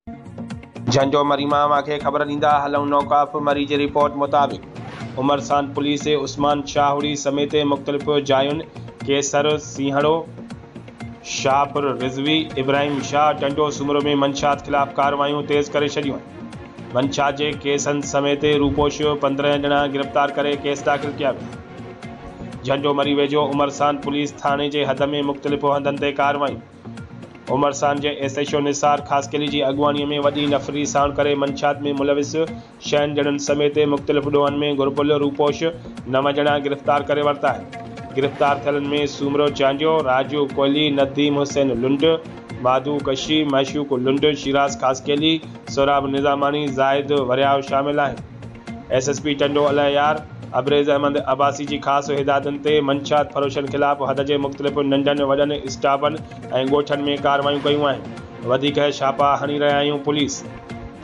جهنڊو مري مان اوهان کي خبر ڏيندا هلون نوڪاف مري جي رپورٽ مطابق عمرسان پوليس عثمان شاهوڙي سميت مختلف جاين ڪيسر سينهڙو، شاهپور رضوي، ابراهيم شاهه، ٽنڊو سومرو ۾ منشيات خلاف ڪارروايون تيز ڪري ڇڏيون آهن. منشيات جي ڪيسن سميت روپوش 15 ڄڻا گرفتار ڪري ڪيس داخل ڪيا ويا. جهنڊو مري ويجهو عمرسان پوليس ٿاڻي جي حد ۾ مختلف هنڌن تي ڪارروايون. عمرسان جي S H O Nisar Khaskheli جي اڳواڻي ۾ وڏي نفري ساڻ ڪري منشيات ۾ ملوث ڇهن ڄڻن سميت مختلف ڏوهن ۾ گهربل روپوش نو ڄڻا گرفتار ڪري ورتا آهن. گرفتار ٿيلن ۾ سومرو چانڊيو، راجو ڪوهلي، نديم حسين لنڊ، ماڌو ڪشي، معشوق لنڊ، شيراز خاصخيلي، سهراب نظاماڻي، زاهد ورياهه شامل آهن. S S P Tando Allahyar Abrez Ahmed Abbasi جي خاص هدايتن تي منشيات فروشن خلاف حد جي مختلف ننڍن وڏن اسٽاپن ۽ ڳوٺن ۾ ڪارروايون ڪيون آهن، وڌيڪ ڇاپا هڻي رهيا آهيون، پوليس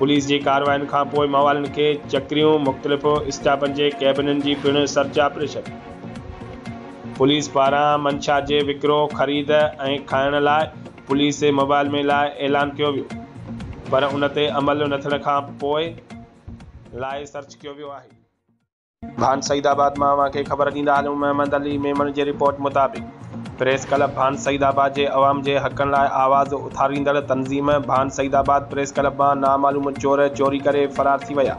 پوليس جي ڪاررواين کانپوء موالين کي چڪريون، مختلف اسٽاپن جي ڪيبنن جي پڻ سرچ آپريشن. پوليس پاران منشيات جي وڪرو، خريد ۽ کائڻ لاء پوليس موبائل ۾ لاء اعلان ڪيو ويو پر ان تي عمل نه ٿيڻ کانپوء لاء سرچ ڪيو ويو آهي. ڀان سعيد آباد مان اوهان کي خبر ڏيندا هلون محمد علي ميمڻ جي رپورٽ مطابق پريس ڪلب ڀان سعيد آباد جي عوام جي حقن لاء آواز اٿاريندڙ تنظيم ڀان سعيد آباد پريس ڪلب مان نامعلوم چور چوري ڪري فرار ٿي ويا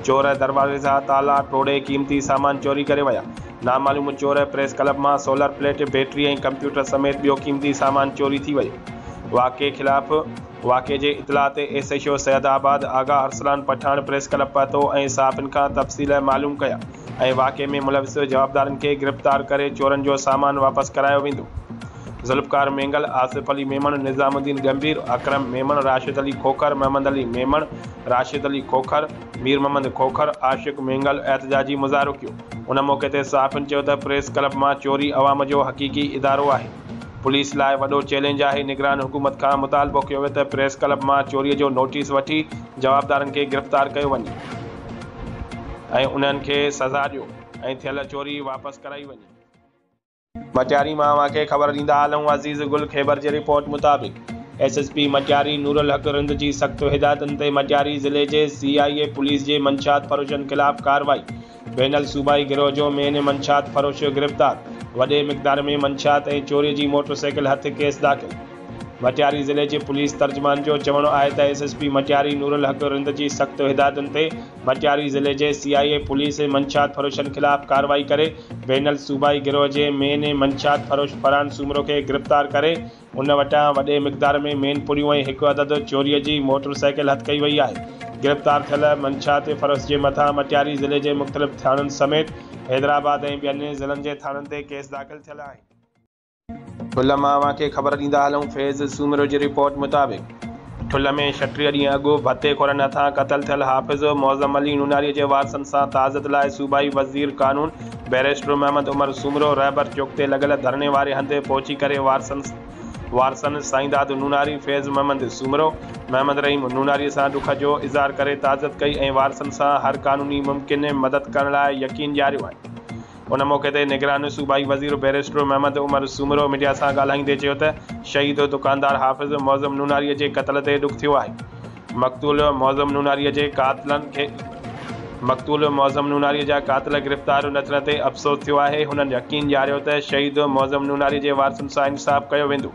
چور دروازي جا تالا ٽوڙي قيمتي سامان چوري ڪري ويا نامعلوم چور پريس ڪلب مان سولر پليٽ بيٽري ۽ ڪمپيوٽر سميت ٻيو قيمتي سامان چوري ٿي ويو واقعي خلاف واقعي جي اطلاع تي S H O Saeedabad Agha Arsalan Pathan press club پهتو ۽ صحافين کان تفصيل معلوم ڪيا ۽ واقعي ۾ ملوث جوابدارن کي گرفتار ڪري چورن جو سامان واپس ڪرايو ويندو. ذوالفقار مينگل، آصف علي ميمڻ، نظام الدين ڳنڀير، اڪرم ميمڻ، راشد علي کوکر، محمد علي ميمڻ، راشد علي کوکر، مير محمد کوکر، عاشق مينگل احتجاجي مظاهرو ڪيو. ان موقعي تي صحافين چيو ته پريس ڪلب مان چوري عوام جو حقيقي ادارو آهي. پوليس لاء وڏو چئلينج آهي، نگران حڪومت کان مطالبو ڪيو ويو ته پريس ڪلب مان چوري جو نوٽيس وٺي جوابدارن کي گرفتار ڪيو وڃي ۽ انهن کي سزا ڏيو ۽ ٿيل چوري واپس ڪرائي وڃي. مٽياري مان اوهان کي خبر ڏيندا هلون عزيز گل خيبر جي رپورٽ مطابق S S P Matiari Noorul Haq Rind جي سخت هدايتن تي مٽياري ضلعي جي سي آء اي پوليس جي منشيات فروشن خلاف ڪارروائي بين الصوبائي گروهه جو مين منشيات فروش گرفتار، وڏي مقدار ۾ منشيات ۽ چوري جي موٽر سائيڪل هٿ، ڪيس داخل. مٽياري ضلعي جي پوليس ترجمان جو چوڻ آهي ته S S P Matiari Noorul Haq Rind جي سخت هدايتن تي مٽياري ضلعي جي سي آء اي پوليس منشيات فروشن خلاف ڪارروائي ڪري بين الصوبائي گروهه جي مين منشيات فروش فرحان سومرو کي گرفتار ڪري ان وٽان وڏي مقدار ۾ مين پڙيون ۽ هڪ عدد چوريء جي موٽر سائيڪل هٿ ڪئي وئي آهي. گرفتار ٿيل منشيات فروش جي مٿان مٽياري ضلعي جي مختلف ٿاڻن سميت حيدرآباد ۽ ٻين ضلعن جي ٿاڻن تي ڪيس داخل ٿيل آهن. ٺل مان اوهان کي خبر ڏيندا هلون فيض سومرو جي رپورٽ مطابق ٺل ۾ 36 ڏينهن اڳ ڀتي خورن هٿان قتل ٿيل حافظ معظم علي نوناري جي وارثن سان تعزيت لاء صوبائي وزير قانون بئريسٽر محمد عمر سومرو رهبر چوڪ تي لڳل ڌرڻي واري هنڌ پهچي ڪري وارثن وارثن سائينداد نوناري، فيض محمد سومرو، محمد رحيم نوناري سان ڏک جو اظهار ڪري تعزيت ڪئي ۽ وارثن سان هر قانوني ممڪن مدد ڪرڻ لاء يقين ڏياريو آهي. ان موقعي تي نگران صوبائي وزير بئريسٽر محمد عمر سومرو ميڊيا سان ڳالهائيندي چيو ته شهيد دڪاندار حافظ معظم نوناري جي قتل تي ڏک ٿيو آهي، مقتول معظم نوناري جي قاتلن کي مقتول معظم نوناري جا قاتل گرفتار نه ٿيڻ تي افسوس ٿيو آهي، هنن يقين ڏياريو ته شهيد معظم نوناري جي وارثن سان انصاف ڪيو ويندو.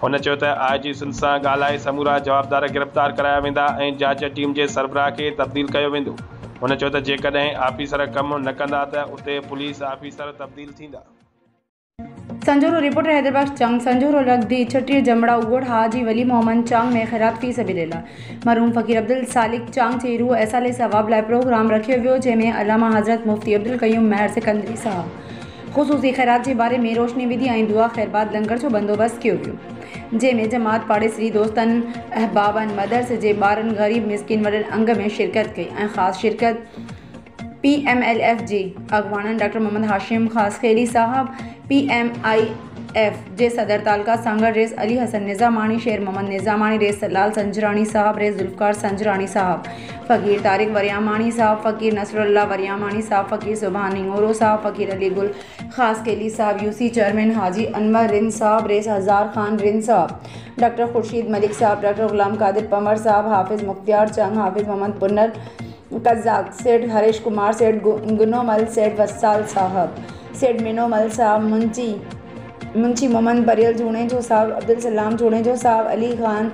هن چيو ته آء جي سنڌ سان ڳالهائي سمورا جوابدار گرفتار ڪرايا ويندا ۽ جاچ ٽيم جي سربراهه کي تبديل ڪيو ويندو. هن چيو ته جيڪڏهن آفيسر ڪم نه ڪندا ته اتي پوليس آفيسر تبديل ٿيندا. سنجهورو، رپورٽر حيدربخش چانگ، سنجهورو لڳ ڌي 36 جمڙا اوڳوڙ حاجي ولي محمد چانگ ۾ خيرات في سبيل الله مرحوم فقير عبدالسالڪ چانگ جي روح ايصال ثواب لاء پروگرام رکيو ويو جنهن ۾ علامه حضرت مفتي عبدالقيوم مهر سڪندري صاحب خصوصي خيرات جي باري ۾ روشني وڌي ۽ دعا خير بعد لنگر جو بندوبست ڪيو ويو جنهن ۾ جماعت پاڙيسري دوستن احبابن مدرسي جي ٻارن غريب مسڪين وڏن انگ ۾ شرڪت ڪئي ۽ خاص شرڪت پي ايم ايل ايف جي اڳواڻن ڊاڪٽر محمد هاشم خاصخيلي صاحب، پي ايم I ايف جي صدر تعلقه سانگهڙ رئيس علي حسن نظاماڻي، شير محمد نظاماڻي، رئيس لال سنجراڻي صاحب، رئيس ذوالفقار سنجراڻي صاحب، فقير طارق ورياماڻي صاحب، فقير نصرالله ورياماڻي صاحب، فقير سبحان هڱورو صاحب، فقير علي گل خاصخيلي صاحب، يو سي چيئرمين حاجي انور رند صاحب، رئيس هزار خان رند صاحب، ڊاڪٽر خورشيد ملڪ صاحب، ڊاڪٽر غلام قادر پنور صاحب، حافظ مختيار چنگ، حافظ محمد پنر قزاق، سيٺ هريش ڪمار، سيٺ گنومل، سيٺ وصال صاحب، سيٺ مينومل صاحب، منشي منشي محمد پريل جوڻيجو صاحب، عبدالسلام جوڻيجو صاحب، علي خان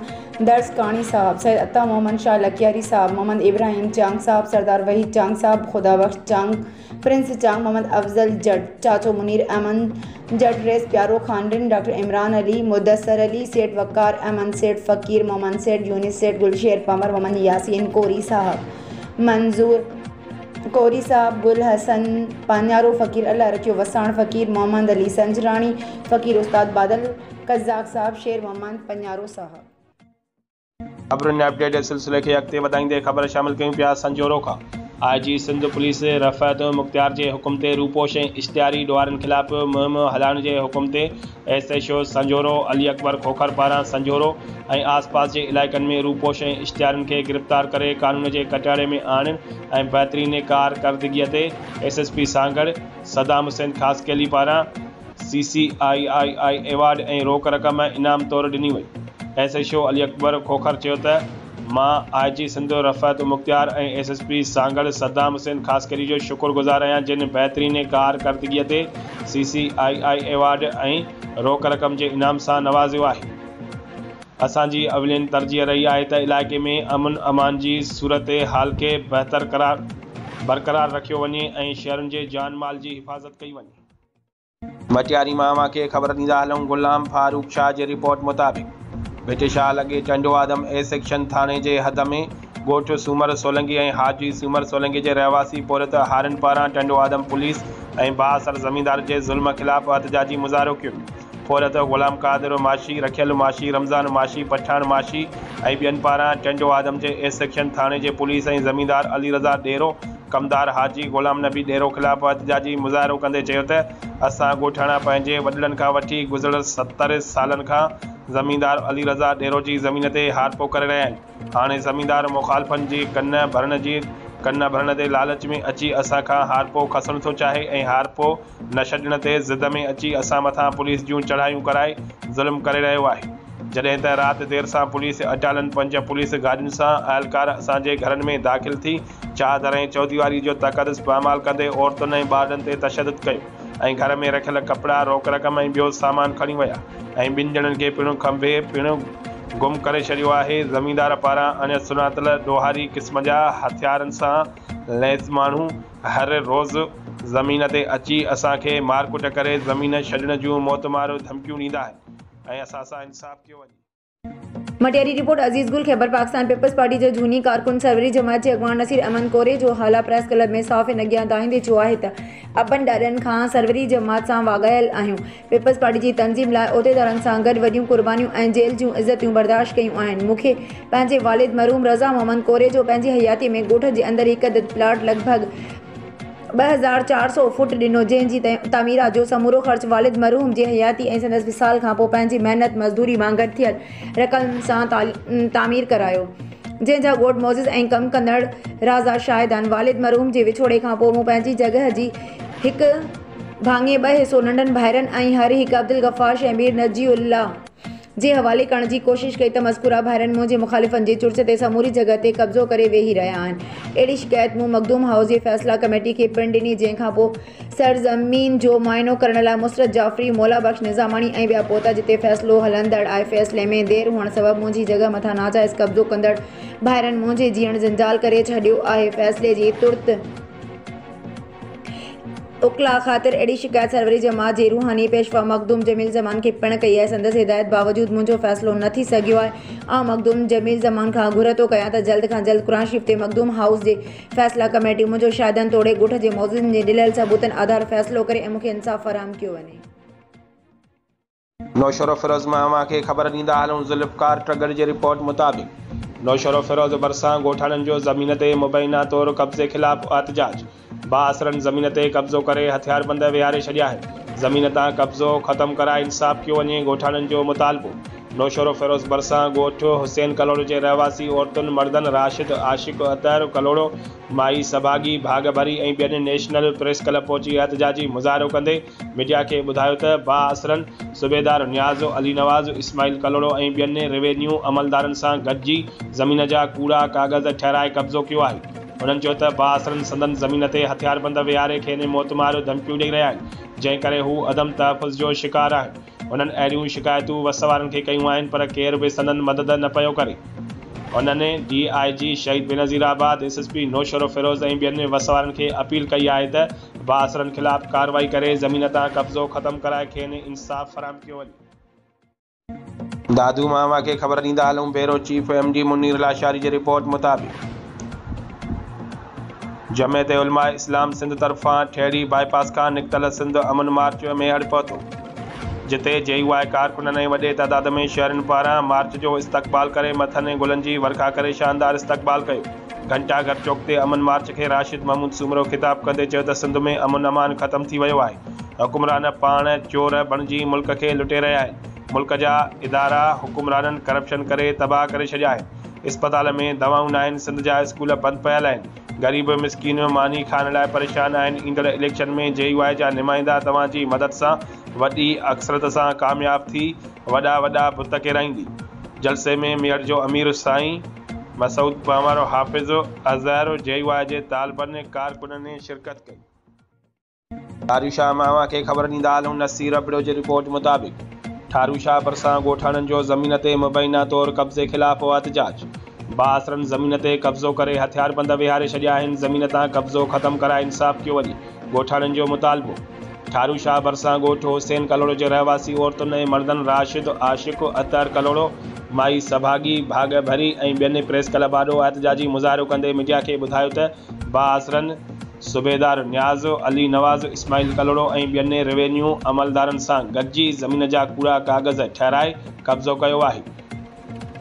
درسڪاڻي صاحب، سيد عطا محمد شاهه لڪياري صاحب، محمد ابراهيم چانگ صاحب، سردار وحيد چانگ صاحب، خدا بخش چانگ، پرنس چانگ، محمد افضل جٽ، چاچو منير احمد جٽ، رئيس پيارو خان رند، ڊاڪٽر عمران علي، مدثر علي، سيٺ وقار احمد سيٺ، فقير محمد سيٺ، يونس سيٺ، گلشير پنور، محمد ياسين ڪوري صاحب، منظور ڪوري صاحب، گل حسن پاڃارو، فقير الله رکيو وساڻ، فقير محمد علي سنجراڻي، فقير استاد بادل قزاق صاحب، شير محمد پڃارو صاحب. خبرن ۽ اپڊيٽ جي سلسلي کي اڳتي وڌائيندي خبر شامل ڪيون پيا سنجهورو کان I G Sindh police Rifat Mukhtiar جي حڪم تي روپوش ۽ اشتهاري ڏوهارين خلاف مهم هلائڻ جي حڪم تي S H O Sanjhoro Ali Akbar Khokhar پاران سنجهورو ۽ آس پاس جي علائقن ۾ روپوش ۽ اشتهارين کي گرفتار ڪري قانون جي ڪٽهڙي ۾ آڻڻ ۽ بهترين ڪارڪردگي تي S S P Sanghar Saddam Hussain Khaskheli پاران C C I I I award ۽ روڪ رقم انعام طور ڏني وئي. S H O Ali Akbar Khokhar چيو ته مان I G Sindh Rifat Mukhtiar ۽ S S P Sanghar Saddam Hussain Khaskheli جو شڪر گذار آهيان جن بهترين ڪارڪردگي تي سي سي آء I award ۽ روڪ رقم جي انعام سان نوازيو آهي. اسان جي اولين ترجيح رهي آهي ته علائقي ۾ امن امان جي صورتحال کي بهتر برقرار رکيو وڃي ۽ شهرين جي جان مال جي حفاظت ڪئي وڃي. مٽياري مان اوهان کي خبر ڏيندا هلون غلام فاروق شاهه جي رپورٽ مطابق ڀٽ شاهه لڳي ٽنڊو آدم اي سيڪشن ٿاڻي جي حد ۾ ڳوٺ سومر سولنگي ۽ حاجي سومر سولنگي جي رهواسي پورهيت هارين پاران ٽنڊو آدم پوليس ۽ بااثر زميندار جي ظلم خلاف احتجاجي مظاهرو ڪيو ويو. پورهيت غلام قادر ماشي، رکيل ماشي، رمضان ماشي، پٺاڻ ماشي ۽ ٻين پاران ٽنڊو آدم جي اي سيڪشن ٿاڻي جي پوليس ۽ زميندار علي رضا ڏيرو، ڪمدار حاجي غلام نبي ڏيرو خلاف احتجاجي مظاهرو ڪندي چيو ته اسان ڳوٺاڻا پنهنجي وڏڙن کان وٺي گذريل 70 سالن کان زميندار علي رضا ڏيرو جي زمين تي هارپو ڪري رهيا آهيون. هاڻي زميندار مخالفن جي ڪن ڀرڻ جي ڪن ڀرڻ تي لالچ ۾ اچي اسان کان هارپو کسڻ ٿو چاهي ۽ هارپو نه ڇڏڻ تي ضد ۾ اچي اسان مٿان پوليس جون چڙهايون ڪرائي ظلم ڪري رهيو آهي جڏهن ته رات دير سان پوليس اٽالن پنج پوليس گاڏين سان اهلڪار اسان جي گهرن ۾ داخل ٿي چادر ۽ چوديواري جو تقدس پائمال ڪندي عورتن ۽ ٻارڙن تي تشدد ڪيو ۽ گهر ۾ رکيل ڪپڙا، روڪ رقم ۽ ٻيو سامان کڻي ويا ۽ ٻن ڄڻن کي پڻ کنڀي پڻ گم ڪري ڇڏيو آهي. زميندار پاران اڻ سڃاتل ڏوهاري قسم جا هٿيارن سان ليس ماڻهو هر روز زمين تي اچي اسان کي مارڪٽ ڪري زمين ڇڏڻ جون موتمار ڌمڪيون ڏيندا آهن ۽ اسان سان انصاف ڪيو وڃي. Matiari, report, Aziz Gul, Khyber Pakistan peoples party جي جهوني ڪارڪن سروري جماعت جي اڳواڻ نصير احمد ڪوريجو هالا پريس ڪلب ۾ صحافين اڳيان دانهيندي چيو آهي ته ابن ڏاڏن کان سروري جماعت سان واڳايل آهيون پيپلز پارٽي جي تنظيم لاء عهديدارن سان گڏ وڏيون قربانيون ۽ جيل جون عزتيون برداشت ڪيون آهن مون کي پنهنجي والد مرحوم رضا محمد ڪوريجو پنهنجي حياتي ۾ ڳوٺ جي اندر هڪ عدد پلاٽ لڳ ڀڳ 2400 فوٽ ڏنو، جنهن جي تعميرات جو سمورو خرچ والد مرحوم جي حياتي ۽ سندس وصال کان پوء پنهنجي محنت مزدوري مان گڏ ٿيل رقم سان تعمير ڪرايو، جنهن جا ڳوٺ معزز ۽ ڪم ڪندڙ رازا شاهد آهن. والد مرحوم جي وڇوڙي کان پوء مون پنهنجي جڳهه جي هڪ ڀاڱي ٻه حصو ننڍن ڀائرن ۽ هر هڪ عبدالغفار شهمير نجي الله جي حوالي ڪرڻ جي ڪوشش ڪئي ته مذڪوره ڀائرن منهنجي مخالفن جي چرچ تي سموري جڳهه تي قبضو ڪري ويهي رهيا آهن. اهڙي شڪايت مون مخدوم هائوس جي فيصلا ڪميٽي کي پڻ ڏني جنهن کان پوء سرزمين جو معائنو ڪرڻ لاء مسرت جعفري، مولا بخش نظاماڻي ۽ ٻيا پهتا جتي فيصلو هلندڙ آهي فيصلي ۾ دير هئڻ سبب منهنجي جڳهه مٿان ناجائز قبضو ڪندڙ ڀائرن منهنجي جيئڻ جنجال ڪري ڇڏيو آهي فيصلي جي ترت اڪلاء خاطر اهڙي شڪايت سروري جماعت جي روحاني پيشوا مخدوم جميل زمان کي پڻ ڪئي آهي. سندس هدايت باوجود منهنجو فيصلو نه ٿي سگهيو آهي. آئون مخدوم جميل زمان کان گهر ٿو ڪيان ته جلد کان جلد قرآن شريف تي مخدوم هائوس جي فيصلا ڪميٽي منهنجو شاهدن توڙي ڳوٺ جي معززين جي ڏنل ثبوتن آڌار فيصلو ڪري ۽ مون کي انصاف فراهم ڪيو وڃي. نوشهروفيروز مان اوهان کي خبر ڏيندا هلون ذوالفقار ٽڳڙ جي رپورٽ مطابق نوشهروفيروز ڀرسان ڳوٺاڻن جو زمين تي مبينا طور قبضي خلاف احتجاج بااثرن زمين تي قبضو ڪري هٿياربند ويهاري ڇڏيا آهن زمين تان قبضو ختم ڪرائي انصاف ڪيو وڃي، ڳوٺاڻن جو مطالبو. نوشهروفيروز ڀرسان ڳوٺ حسين ڪلهوڙو جي رهواسي عورتن، مردن راشد، عاشق، اطهر ڪلهوڙو، مائي سڀاڳي، ڀاڳ ڀري ۽ ٻين نيشنل پريس ڪلب پهچي احتجاجي مظاهرو ڪندي ميڊيا کي ٻڌايو ته بااثرن صوبيدار نياز علي نواز، اسماعيل ڪلهوڙو ۽ ٻين روينيو عملدارن سان گڏجي زمين جا ڪوڙا ڪاغذ ٺهرائي قبضو ڪيو آهي. هنن چيو ته بااثرن سندن زمين تي هٿياربند ويهاري کين موتمار ڌمڪيون ڏئي رهيا آهن، جنهن ڪري هو عدم تحفظ جو شڪار آهن. هنن اهڙيون شڪايتون وس وارن کي ڪيون آهن پر ڪير به سندن مدد نه پيو ڪري. هنن D I G Shaheed Benazirabad, S S P Naushahro Feroze ۽ ٻين وس وارن کي اپيل ڪئي آهي ته بااثرن خلاف ڪارروائي ڪري زمين تان قبضو ختم ڪرائي کين انصاف فراهم ڪيو وڃي. دادو مان اوهان کي خبر ڏيندا هلون bureau chief M D Munir Lashari جي رپورٽ مطابق جمعيت علماء اسلام سنڌ طرفان ٺيڙهي بائي پاس کان نڪتل سنڌ امن مارچ ميهڙ پهتو جتي جي يو آء ڪارڪنن ۽ وڏي تعداد ۾ شهرين پاران مارچ جو استقبال ڪري مٿن گلن جي ورکا ڪري شاندار استقبال ڪيو گهنٽا گهر چوڪ تي امن مارچ کي راشد محمود سومرو خطاب ڪندي چيو ته سنڌ ۾ امن امان ختم ٿي ويو آهي حڪمران پاڻ چور بڻجي ملڪ کي لٽي رهيا آهن، ملڪ جا ادارا حڪمرانن ڪرپشن ڪري تباهه ڪري ڇڏيا آهن، اسپتال ۾ دوائون ناهن، سنڌ جا اسڪول بند پيل آهن، غريب مسڪين ماني کائڻ لاء پريشان آهن، ايندڙ اليڪشن ۾ جي يو آء جا نمائندا توهان جي مدد سان وڏي اڪثريت سان ڪامياب ٿي وڏا وڏا بت ڪيرائيندي. جلسي ۾ ميهڙ جو امير سائين مسعود پنهور، حافظ اظهر، جي يو آء جي طالبن، ڪارڪنن شرڪت ڪئي. ٺارو شاهه مان اوهان کي خبر ڏيندا هلون نصير ابڙو جي رپورٽ مطابق ٺارو شاهه ڀرسان ڳوٺاڻن جو زمين تي مبينا طور قبضي خلاف احتجاج بااثرن زمين تي قبضو ڪري هٿياربند ويهاري ڇڏيا آهن زمين تان قبضو ختم ڪرائي انصاف ڪيو وڃي ڳوٺاڻن جو مطالبو ٺارو شاهه ڀرسان ڳوٺ حسين ڪلهوڙو جي رهواسي عورتن ۽ مردن راشد عاشق اطهر ڪلهوڙو مائي سڀاڳي ڀاڳ ڀري ۽ ٻين پريس ڪلب آڏو احتجاجي مظاهرو ڪندي ميڊيا کي ٻڌايو ته بااثرن صوبيدار نياز علي نواز، اسماعيل ڪلهوڙو ۽ ٻين روينيو عملدارن سان گڏجي زمين جا ڪوڙا ڪاغذ ٺهرائي قبضو ڪيو آهي.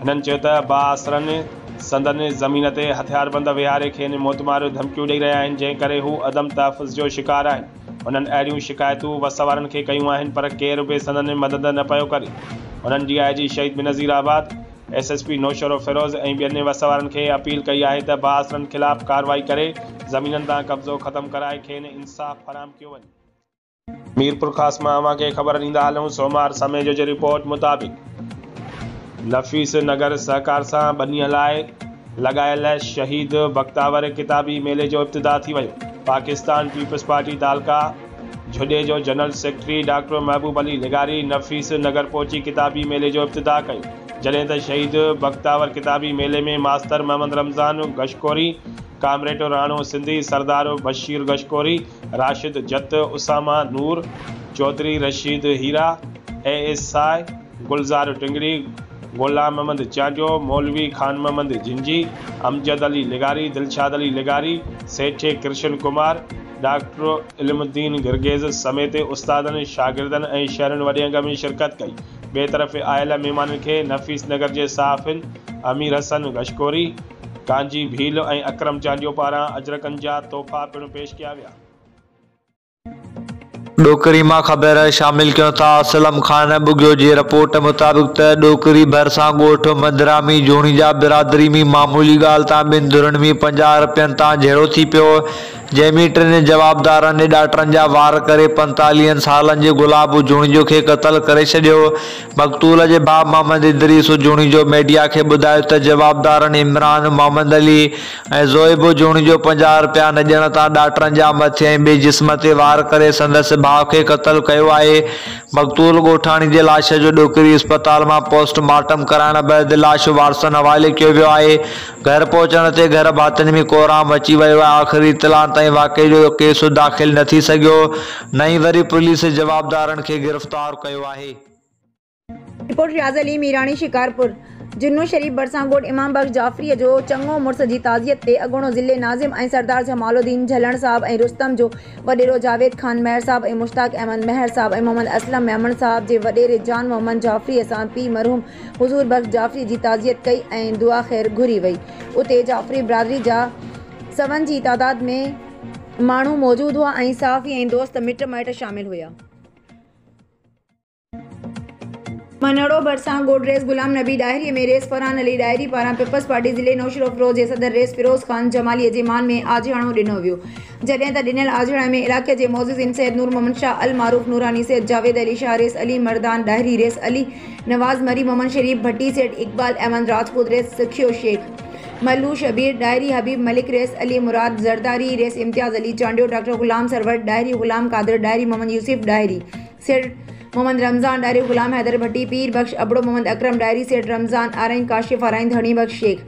هنن چيو ته بااثرن سندن زمين تي هٿياربند ويهاري کين موتمار ڌمڪيون ڏئي رهيا آهن جنهن ڪري هو عدم تحفظ جو شڪار آهن. هنن اهڙيون شڪايتون وس وارن کي ڪيون آهن پر ڪير به سندن مدد نه پيو ڪري. هنن D I G Shaheed Benazirabad, S S P Naushahro Feroze ۽ ٻين وس وارن کي اپيل ڪئي آهي ته بااثرن خلاف ڪارروائي ڪري زمينن تان قبضو ختم ڪرائي کين انصاف فراهم ڪيو وڃي. ميرپورخاص مان اوهان کي خبر ڏيندا هلون سومار سميجو جي رپورٽ مطابق نفيس نگر سهڪار سان ٻنيء لاء لڳايل شهيد بختاور ڪتابي ميلي جو ابتدا ٿي ويو پاڪستان پيپلز پارٽي تعلقه جهڏي جو general secretary doctor Mehboob Ali لغاري نفيس نگر پهچي ڪتابي ميلي جو افتتاح ڪيو، جڏهن ته شهيد بختاور ڪتابي ميلي ۾ ماستر محمد رمضان گشڪوري، ڪامريڊ راڻو سنڌي، سردار Bashir Gashkori, Rashid Jatt, Usama Noor, Chaudhry Rashid Hira, A S I Gulzar Tangri, Ghulam Muhammad Chandio, مولوي خان محمد جهنجي، امجد علي لغاري، دلشاد علي لغاري، سيٺ ڪرشن ڪمار، ڊاڪٽر علم الدين گرگيز سميت استادن، شاگردن ۽ شهرين وڏي انگ ۾ شرڪت ڪئي. ٻئي طرف آيل مهمانن کي نفيس نگر جي صحافين امير حسن گشڪوري، ڪانجي ڀيل ۽ اڪرم چانڊيو پاران اجرڪن جا تحفا پڻ پيش ڪيا ويا. ڏوڪري مان خبر شامل ڪيون ٿا اسلم خان ٻگهيو جي رپورٽ مطابق ته ڏوڪري ڀرسان ڳوٺ منڌرامي جوڻيجا برادري ۾ معمولي ڳالهه تان ٻن ڌرين ۾ 50 رپين تان جهيڙو ٿي پيو جنهن ۾ ٽن جوابدارن ڏاٽرن جا وار ڪري پنتاليهن سالن جي گلاب جوڻيجو کي قتل ڪري ڇڏيو مقتول جي ڀاء محمد ادريس جوڻيجو ميڊيا کي ٻڌايو ته جوابدارن عمران محمد علي ۽ زوئبو جوڻيجو 50 رپيا نه ڏيڻ تان ڏاٽرن جا مٿي ۽ ٻئي جسم تي وار ڪري سندس ڀاء کي قتل ڪيو آهي. مقتول ڳوٺاڻي جي لاش جو ڏوڪري اسپتال مان پوسٽ مارٽم ڪرائڻ بعد لاش وارثن حوالي ڪيو ويو آهي. گهر پهچڻ تي گهر ڀاتين ۾ ڪهرام مچي ويو آهي. آخري اطلاعن تائين واقعي جو ڪيس داخل نه ٿي سگهيو نه ئي وري پوليس جوابدارن کي گرفتار ڪيو آهي. رپورٽ رياض علي ميراڻي شڪارپور، جنو شريف ڀرسان ڳوٺ امام بخش جعفريء جو چڱو مڙس جي تعزيت تي اڳوڻو ضلعي ناظم ۽ سردار جمال الدين جهلڻ صاحب ۽ رستم جو وڏيرو جاويد خان مهر صاحب ۽ مشتاق احمد مهر صاحب ۽ محمد اسلم ميمڻ صاحب جي وڏيري جان محمد جعفريء سان پيء مرحوم حضور بخش جعفريء جي تعزيت ڪئي ۽ دعا خير گهري وئي اتي جعفري برادري جا سون جي تعداد ۾ ماڻهو موجود هئا ۽ صحافي ۽ دوست مٽ مائٽ شامل هيا. منهڙو ڀرسان ڳوٺ رئيس غلام نبي ڏاهري ۾ رئيس فرحان علي ڏاهري پاران پيپلز پارٽي ضلعي نوشهروفيروز جي صدر رئيس فيروز خان جمالي جي مان ۾ آجياڻو ڏنو ويو جڏهن ته ڏنل آجياڻي ۾ علائقي جي معززين سيد نور محمد شاهه المعروف نوراني سيد جاويد علي شاهه رئيس علي مردان ڏاهري رئيس علي نواز مري محمد شريف ڀٽي سيٺ اقبال احمد راجپوت رئيس سکيو شيخ ملو شبير ڏاهري حبيب ملڪ رئيس علي مراد زرداري رئيس امتياز علي چانڊيو ڊاڪٽر غلام سرور ڏاهري غلام قادر ڏاهري محمد يوسف ڏاهري سيٺ محمد رمضان ڏاهري، غلام حيدر ڀٽي، پير بخش ابڙو، محمد اڪرم ڏاهري، سيٺ رمضان آرائين، ڪاشف آرائين، ڌڻي بخش شيخ،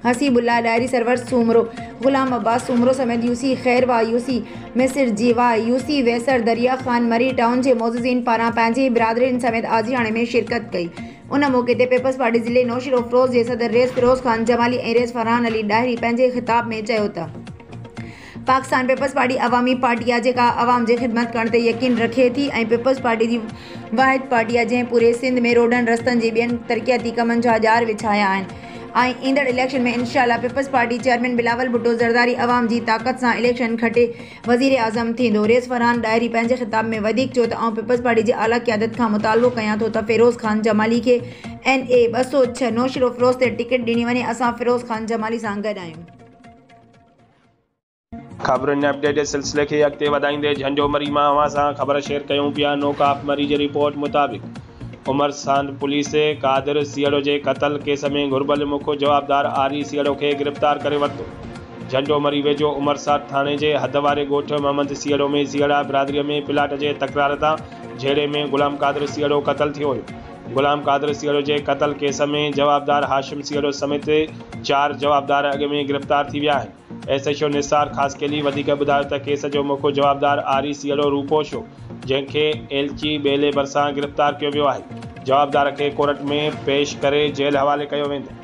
حسيب الله ڏاهري، سرور سومرو، غلام عباس سومرو سميت يوسي خير واهه، يوسي مصر جي واهه، يوسي ويسر، دريا خان مري ٽائون جي معززين پاران پنهنجي برادرين سميت آجياڻي ۾ شرڪت ڪئي. ان موقعي تي پيپلز پارٽي ضلعي نوشهروفيروز جي صدر رئيس فيروز خان جمالي ۽ رئيس فرحان علي ڏاهري پنهنجي خطاب ۾ چيو ته، پاڪستان پيپلز پارٽي عوامي پارٽي آهي جيڪا عوام جي خدمت ڪرڻ تي يقين رکي ٿي ۽ پيپلز پارٽي جي واحد پارٽي آهي جنهن پوري سنڌ ۾ روڊن رستن جي ٻين ترقياتي ڪمن جا ڄار وڇايا آهن ۽ ايندڙ اليڪشن ۾ انشاء الله peoples party chairman Bilawal Bhutto Zardari عوام جي طاقت سان اليڪشن کٽي وزيراعظم ٿيندو. رئيس فرحان ڏاهري پنهنجي خطاب ۾ وڌيڪ چيو ته آئون پيپلز پارٽي جي اعليٰ قيادت کان مطالبو ڪيان ٿو ته فيروز خان جمالي کي اين اي 206 نوشهروفيروز تي ٽڪيٽ ڏني وڃي اسان فيروز خان جمالي سان گڏ آهيون. خبرن ۽ اپڊيٽ جي سلسلي کي اڳتي وڌائيندي جهنجو مري مان اوهان سان خبر شيئر ڪيون پيا نوڪاف مري جي رپورٽ مطابق عمر ساند پوليس قادر سيئڙو جي قتل ڪيس ۾ گهربل مک جوابدار آري سيئڙو کي گرفتار ڪري ورتو جهنجو مري ويجهو عمر ساند ٿاڻي جي حد واري ڳوٺ محمد سيئڙو ۾ سيئڙا برادري ۾ پلاٽ جي تڪرار تان جهيڙي ۾ غلام قادر سيئڙو قتل ٿيو هيو غلام قادر سيئڙو جي قتل ڪيس ۾ جوابدار هاشم سيئڙو سميت چار جوابدار اڳ ۾ گرفتار ٿي ويا آهن. S H O Nisar Khaskheli وڌيڪ ٻڌايو ته ڪيس جو مک جوابدار آري سيئڙو روپوش هو، جنهن کي ايلچي ٻيلي ڀرسان گرفتار ڪيو ويو آهي. جوابدار کي ڪورٽ ۾ پيش ڪري جيل حوالي ڪيو ويندو.